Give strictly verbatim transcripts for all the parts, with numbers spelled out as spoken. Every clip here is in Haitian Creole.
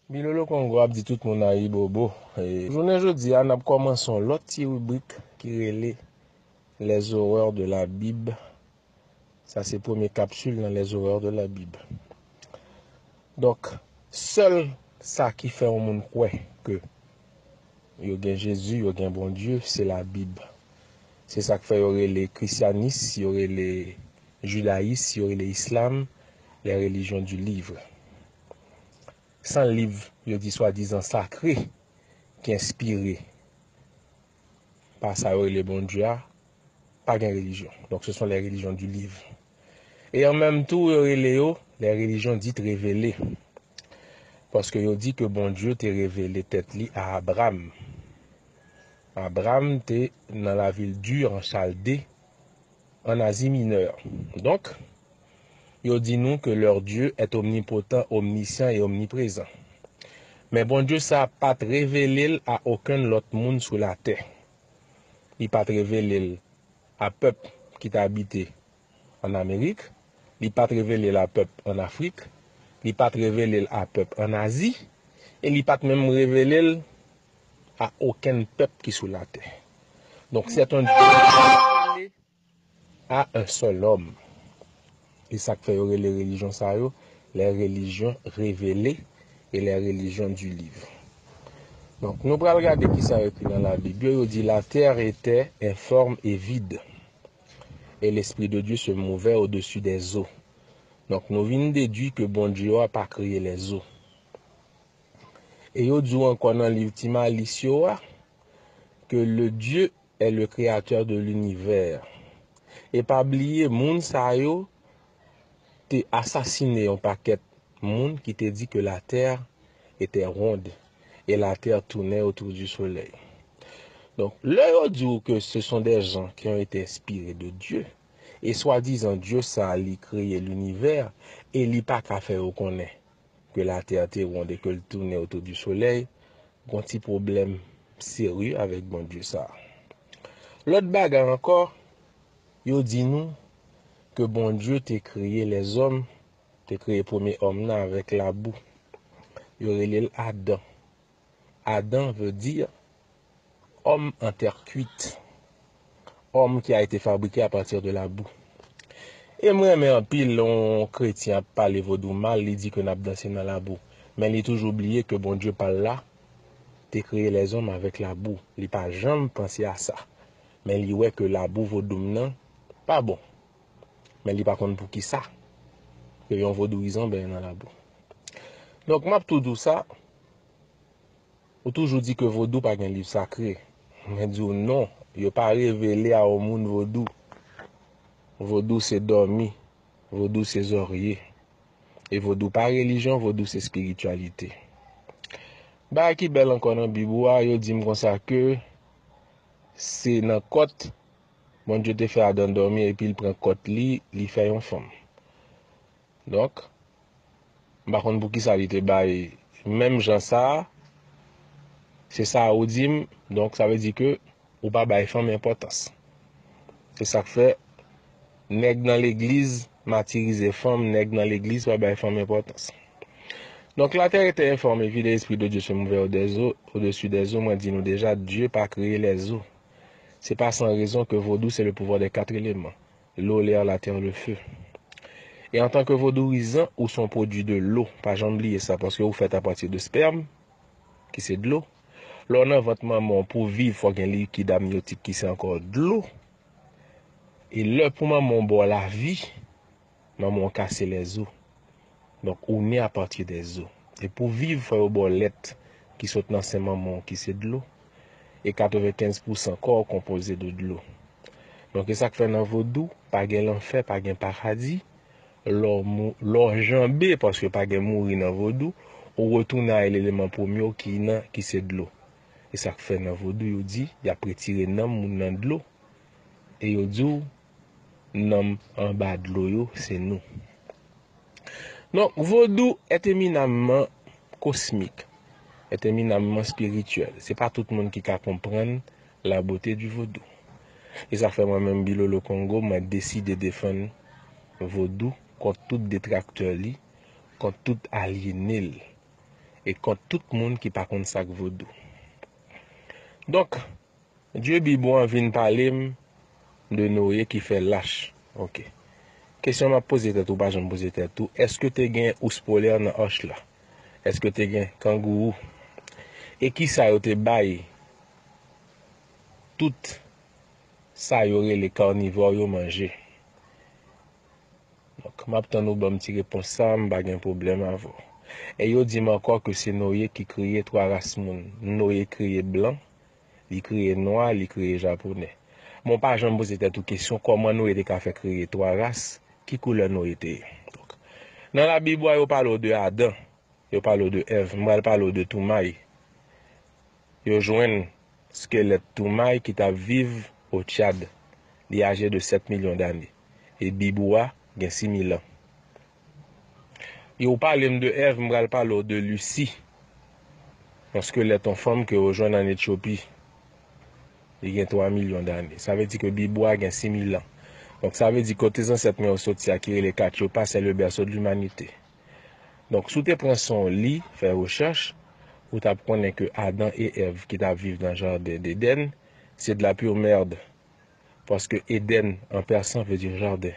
Bilolo Kongo ap di tout moun ayibobo. E, jounen jodi a, n ap kòmanse yon lòt ti ribrik ki rele Les horreurs de la Bible. Sa se premye kapsil nan Les horreurs de la Bible. Donk, sèl sa ki fè yon moun kwè ke yo gen Jezi, yo gen Bondye, se Labib. Se sa k fè yo rele kristyanis, yo rele jidayis, yo rele islam, les religions du livre. San liv, yo di swadizan sakre, ki enspire pa sa yo rele Bondye a, pa gen relijyon. Donk, ce sont les religions du livre. E an menm tou, yo rele yo les religions dites révélées. Paske yo di ke Bondye te revele tèt li a Abram. Abram te nan lavil Ur an Chalde, an Azi Minè. Donk, yo di nou ke leur Dieu est omnipotent, omniscient et omniprésent. Men Bondye sa pa t revele l a okenn lòt moun sou latè. Li pa t revele l a pèp ki t abite an Amerik, li pa t revele l a pèp an Afrik, li pa t revele l a pèp an Azi, e li pa t menm revele l a okenn pèp ki sou latè. Donk, c'est un Dieu révélé à un seul homme. E sa k fè yo rele relijyon sa yo les religions révélées et les religions du livre. Donk, nou pral gade ki sa yo ekri nan Labib yo. Yo di, la terre était informe et vide, et l'Esprit de Dieu se mouvait au-dessus des eaux. Donk, nou vin dedui ke Bondye a pa kreye lèzo. E yo di w ankò nan liv ti malis yo a, ke le Dieu est le créateur de l'univers. E pa bliye, moun sa yo te asasine yon pakèt moun ki te di ke la terre était ronde et la terre tournait autour du soleil. Donk, lè yo di w ke ce sont des gens qui ont été inspirés de Dieu, e swadizan Dye sa a, li kreye linivè, e li pa ka fè yo konnen ke latè te wonn e ke l tounen otou di solèy, gon ti pwoblèm serye avèk Bondye sa a. Lòt bagay ankò, yo di nou ke Bondye te kreye lèzòm, te kreye premye òm nan avèk labou. Yo rele l Adan. Adam veut dire homme en terre cuite, homme qui a été fabriqué à partir de la boue. E m renmen anpil lè yon kretyen ap pale vodou mal, li di ke n ap danse nan labou. Men li toujou bliye ke Bondye pa l la te kreye lèzòm avèk labou. Li pa janm panse a sa. Men li wè ke labou vodou m nan pa bon. Men li pa konn poukisa ke yon vodouyizan benyen nan labou. Donk, m ap tou di w sa, ou toujou di ke vodou pa gen liv sakre. Mwen di w non, yo pa revele a yon moun vodou. Vodou se dòmi, vodou se zòrye. E vodou pa relijyon, vodou se espirityalite. Bagay ki bèl ankò nan Bib ou a, yo di m konsa ke se nan kòt Bondye te fè Adan dòmi epi l pran kòt li, li fè yon fanm. Donk, m pa konn poukisa li te bay menm jan sa a. Se sa ou di m, donk sa vle di ke ou pa bay fanm enpòtans. Se sa k fè nèg nan legliz matirize fanm, nèg nan legliz pa bay fanm enpòtans. Donc la terre était informe et vide, et l'Esprit de Dieu se mouvait au-dessus des eaux, au-dessus des eaux. Mwen di nou deja, Dye pa kreye lèzo. Se pa san rezon ke vodou se le pouvoir des quatre éléments, l'eau, l'air, la terre, le feu. E antanke vodouyizan, ou se yon pwodui de lo. Pa janm bliye sa, paske ou fèt apati de spèm, ki se dlo. Lè w nan vant manman w, pou w viv, fò w gen likid amnyotik, ki se ankò dlo. E lè pou manman w ba w lavi, manman w kase lèzo. Donk, ou ne apati de zo. E pou viv, fò yo ba w lèt ki sot nan sen manman w, ki se dlo. E katrevenkenz pousan kò w konpoze de dlo. Donk, e sa k fè nan vodou, pa gen lanfè, pa gen paradi. Lè w mou-, lè w janbe, paske pa gen mouri nan vodou, ou retounen a eleman premye w ki nan, ki se dlo. E sa k fè nan vodou, yo di, y ap retire nanm moun nan dlo. E yo di w, nanm anba dlo yo, se nou. Donk, vodou est éminemment cosmique, est éminemment spirituel. Se pa tout moun ki ka konprann la beauté du vodou. E sa fè mwen menm, Bilolo Kongo, mwen deside defann vodou kont tout detraktè li, kont tout alyene l. e kont tout moun ki pa konn sa k vodou. Donk, Dye Bib ou an vin pale m de Noye ki fè lach. Ok. Kesyon m ap poze tèt ou, pa janm poze tèt ou, èske te gen ous polè nan arch la? Èske te gen kangourou? E kisa yo te bay tout sa yo rele karnivò yo manje? Donk, m ap tann ou ban m ti repons sa, m pa gen pwoblèm avè w. E yo di m ankò ke se Noye ki kreye twa ras moun. Noye kreye blan, li kreye nwa, li kreye japonè. Men w pa janm poze tèt ou kesyon kòman Noye te ka fè kreye twa ras, ki koulè Noye te ye. Donk, nan Labib ou a, yo pale w de Adan, yo pale w de Èv, m pral pale w de Toumay. Yo jwenn skelèt Toumay ki t ap viv o Tchad. Li aje de sèt milyon dane. E Bib ou a gen sis mil an. Yo pale m de Èv, m pral pale w de Lisi. Yon skelèt yon fanm ke yo jwenn ann Etyopi. Li gen twa milyon dane. Sa vle di ke Bib ou a gen sis mil an. Donk, sa vle di kote zansèt mwen yo soti a ki rele Katyopa, c'est le berceau de l'humanité. Donk, si w te pran san w li, fè rechèch, ou t ap konnen ke Adan e Èv ki t ap viv nan jaden Edèn, se de la pure merde. Paske Edèn an pèsan vle di jaden.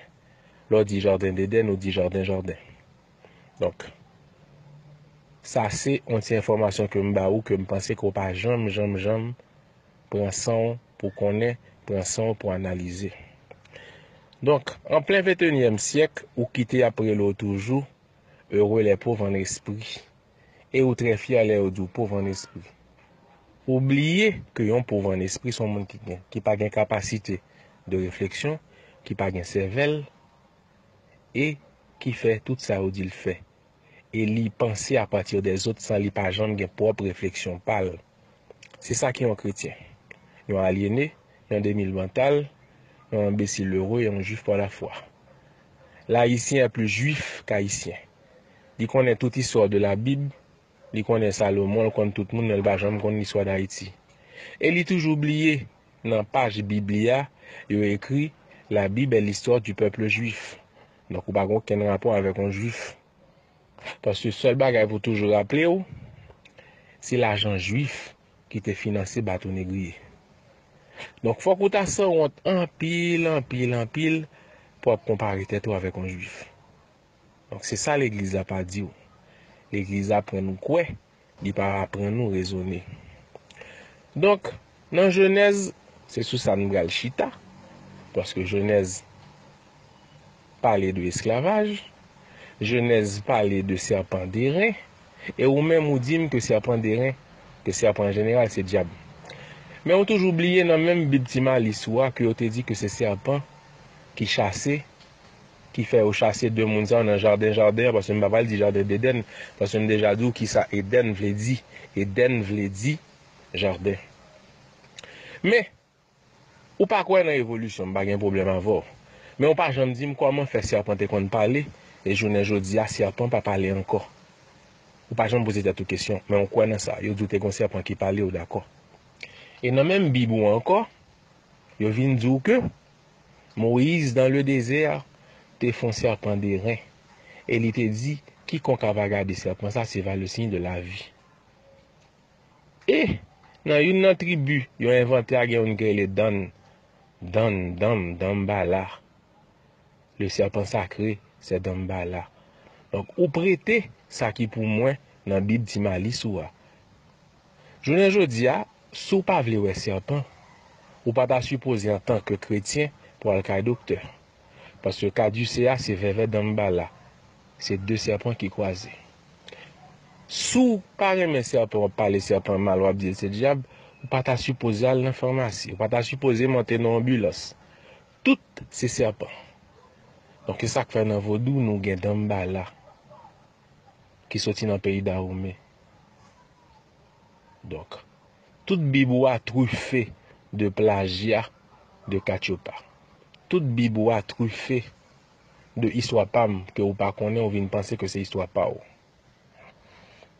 Lè w di jaden Edèn, ou di jaden, jaden. Donk, sa se yon ti enfòmasyon ke m ba ou, ke m panse ke w pa janm, janm, janm pran san w pou konnen, pran san w pou analize. Donk, an plen ventenyèm syèk, ou kite y ap rele w toujou heureux les pauvres en esprit. E ou trè fyè lè yo di w pauvre en esprit. Ou bliye ke yon pov an espri se yon moun ki gen, ki pa gen kapasite de refleksyon, ki pa gen sèvèl, e ki fè tout sa yo di l fè. E li panse apati dèzòt san li pa janm gen pwòp refleksyon pa l. Se sa ki yon kretyen. Yon alyene, yon demil mantal, yon enbesil ere, yon jwif pa lafwa. Layisyen è plis jwif k ayisyen. Li konnen tout istwa de la Bib, li konnen Salomon, l konn tout moun, men l pa janm konn listwa d Ayiti. E li toujou bliye, nan paj Bib li a, yo ekri, La Bible est l'histoire du peuple juif. Donk, ou pa gen okenn rapò avèk yon jwif. Paske sèl bagay pou toujou raple w, se lajan jwif ki te finanse bato negriye. Donk, fòk ou ta sanwont anpil, anpil, anpil pou w ap konpare tèt ou avèk yon jwif. Donk, se sa legliz la pa di w. Legliz la aprann ou kwè, li pa aprann ou rezone. Donk, nan Jenèz, se sou sa n pral chita, paske Jenèz pale de esklavaj, Jenèz pale de sèpan de ren, e ou menm ou di m ke sèpan de ren, ke sèpan an jeneral se dyab. Men ou toujou bliye nan menm Bib Ti Malis ou a ke yo te di ke se sèpan ki chase, ki fè yo chase de moun sa yo nan jaden, jaden an, paske m pa pral di jaden Edèn, paske m deja di w kisa Edèn vle di. Edèn vle di jaden. Men, ou pa kwè nan evolisyon, m pa gen pwoblèm avè w. Men ou pa janm di m kòman fè sèpan te konn pale, e jounen jodi a, sèpan pa pale ankò. Ou pa janm poze tèt ou kesyon, men ou kwè nan sa. Yo di w te gon sèpan ki pale, ou dakò. E nan menm Bib ou ankò, yo vin di w ke Moyiz, dans le désert, te fè yon sèpan de ren. E li te di, kikonk ava gade sèpan sa, se va le signe de la vie. E, nan youn nan tribi, yo envante a, gen youn ki rele Dann. Dann, Dann, Dambala. Le serpent sacré, c'est Dambala. Donk, ou prete sa ki pou mwen nan Bib Ti Malis ou a. Jounen jodi a, si w pa vle wè sèpan, ou pa ta sipoze antanke kretyen pou al kay doktè. Paske kadise a se vèvè Dambala. Se de sèpan ki kwaze. Si w pa renmen sèpan, w ap pale sèpan mal, w ap di l se dyab, ou pa ta sipoze al nan famasi. Ou pa ta sipoze monte nan anbilans. Tout se sèpan. Donk, se sa k fè nan vodou, nou gen Dambala ki soti nan peyi Dawome. Donk, tout Bib ou a trife de plajya de Katyopa. Tout Bib ou a trife de istwa pa m ke ou pa konnen, ou vin panse ke se istwa pa w.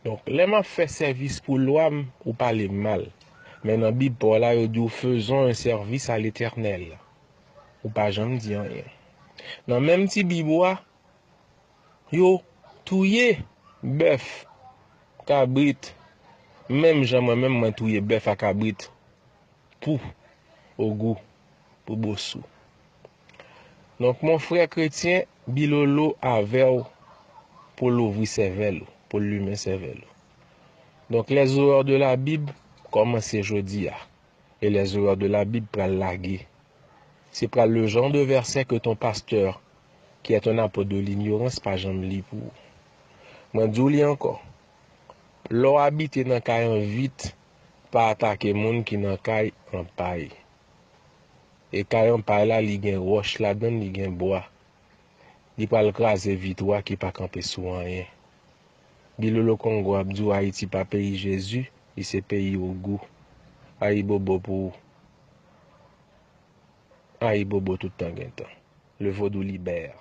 Donk, lè m ap fè sèvis pou lwa m, ou pale m mal. Men nan Bib pa w la, yo di w, faisons un service à l'Éternel. Ou pa janm di anyen. Nan menm ti Bib ou a, yo touye bèf kabrit, menm jan mwen menm mwen touye bèf a kabrit pou Ogou, pou Bosou. Donk, mon frè kretyen, Bilolo avè w pou l ouvri sèvèl ou, pou l limen sèvèl ou. Donk, les horreurs de la Bible kòmanse jodi a. E les horreurs de la Bible pral lage. Se pral le genre de verset que ton pasteur, qui est un apôtre de l'ignorance, pa janm li pou ou. Mwen di w li ankò. Lè w abite nan kay an vit, pa atake moun ki nan kay an pay. E kay an pay la, li gen wòch ladan l, li gen bwa. Li pral kraze vit ou a ki pa kanpe sou anyen. Bilolo Kongo ap di w Ayiti pa peyi Jezi, li se peyi Ogou. Ayibobo pou ou. Ayibobo tout tan gen tan. Le vodou libère.